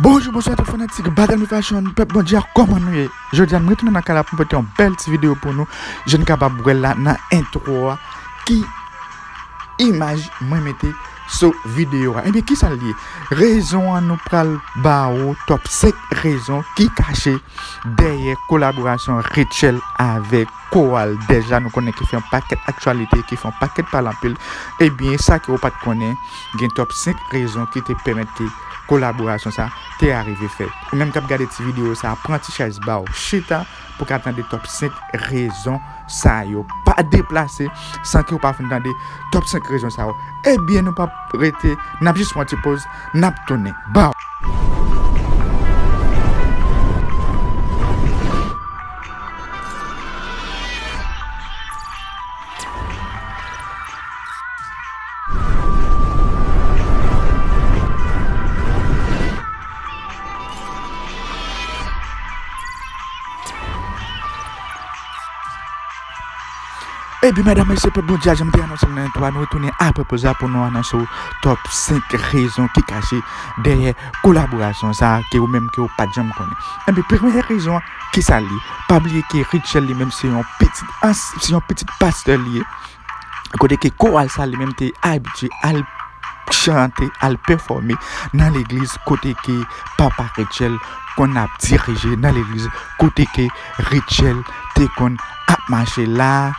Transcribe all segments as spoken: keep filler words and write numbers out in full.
Bonjou, bonswa tout fanatik Battle Me Fashion, pèp Bondye a, kòman nou ye? Jodi a, m retounen nan kay la pou m pote yon bèl ti videyo pou nou. Jan n kapab wè l la nan entwo a, ki imaj mwen mete sou videyo a. Ebyen, kisa l ye? Rezon an, nou pral ba ou top senk rezon ki kache dèyè kolaborasyon Rutshelle avèk Koral Dej la, nou konnen ki fè yon pakèt aktyalite, ki fè yon pakèt pale anpil. Ebyen, sa ke w pa t konnen, gen top senk rezon ki te pèmèt ke kolaborasyon sa te arive fèt. Ou menm k ap gade ti videyo sa, pran ti chèz ba w, chita pou w ka tande top senk rezon sa yo. Pa deplase san ke w pa fin tande top senk rezon sa yo. Ebyen, nou p ap rete, n ap jis pran ti poz, n ap tounen. Ba w. Ebyen, medam, mesye, pèp Bondye a, jan m te anonse l nan entwo a, nou retounen apre poz la pou nou anonse w top senk rezon ki kache dèyè kolaborasyon sa a ke ou menm ke ou pa t janm konnen. Ebyen, premye rezon an, kisa l ye? Pa bliye ke Rutshelle li menm se yon pitit ans-, se yon pitit pastè li ye. Kote ke koral sa li menm te abitye al chante, al pèfòme nan legliz kote ke papa Rutshelle konn ap dirije, nan legliz kote ke Rutshelle te konn ap mache la.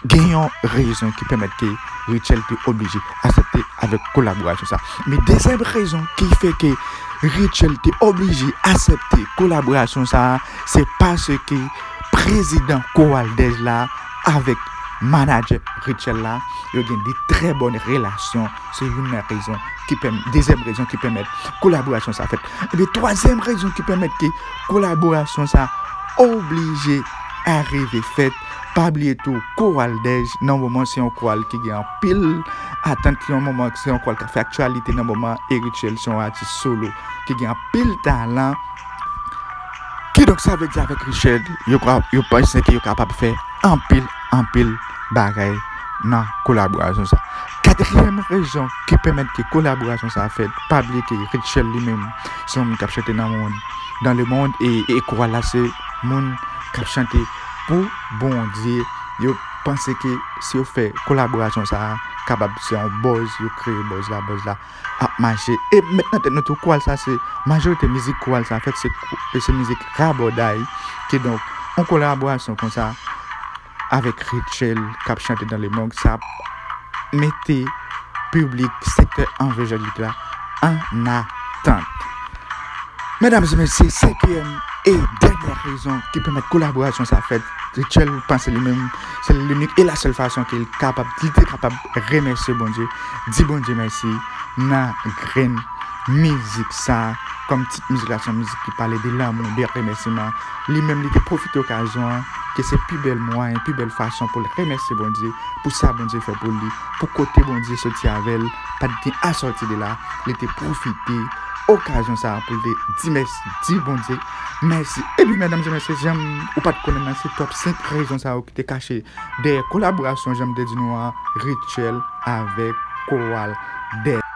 Gen yon rezon ki pèmèt ke Rutshelle te oblije aksepte avèk kolaborasyon sa. Men dezyèm rezon ki fè ke Rutshelle te oblije aksepte kolaborasyon sa, se paske prezidan Koral Dej la avèk manadjè Rutshelle la, yo gen de trè bòn relasyon. Se youn nan rezon ki pèm-, dezyèm rezon ki pèmèt kolaborasyon sa fèt. Ebyen, twazyèm rezon ki pèmèt ke kolaborasyon sa oblije arive fèt. Pa bliye tou, Koral Dej, nan moman, se yon koral ki gen anpil atant, ki yon moman, se yon koral k ap fè aktyalite nan moman, e Rutshelle se yon atis solo ki gen anpil talan. Kidonk, sa vle di avèk Rutshelle, yo ka, yo panse ke yo kapab fè anpil, anpil bagay nan kolaborasyon sa. Katriyèm rezon ki pèmèt ke kolaborasyon sa fèt, pa bliye ke Rutshelle li menm, se yon moun k ap chante nan mond, dans le monde, e, e koral la, se moun k ap chante pou Bondye. Yo panse ke si yo fè kolaborasyon sa, kapab se yon buzz, yo kreye buzz la, buzz la ap mache. E met nan tèt nou tou, koral sa se, majorite mizik koral sa fèt se, se mizik rabòday. Kidonk, yon kolaborasyon konsa avèk Rutshelle k ap chante dans le monde, sa ap mete piblik, sektè anvejangelik la an atant. Medam e mesye, senkyèm e dènyè rezon ki pèmèt kolaborasyon sa fèt, Rutshelle panse li menm se linik e la sèl fason ke li kapab, li te kapab remèsye Bondye, di Bondye mèsi nan grenn mizik sa, kòm tit mizik la se yon mizik ki pale de lanmou, de remèsiman. Li menm, li te pwofite okazyon an, ke se pi bèl mwayen, pi bèl fason pou l remèsye Bondye pou sa Bondye fè pou li, pou kote Bondye soti avè l, pa t gen asòti de la, li te pwofite okazyon sa a pou l te di mèsi, di Bondye mèsi. Ebyen, medam e mesye, jan m, ou pa t konnen nan, se top senk rezon sa yo ki te kache dèyè kolaborasyon, jan m te di nou an, Rutshelle avèk Koral Dej.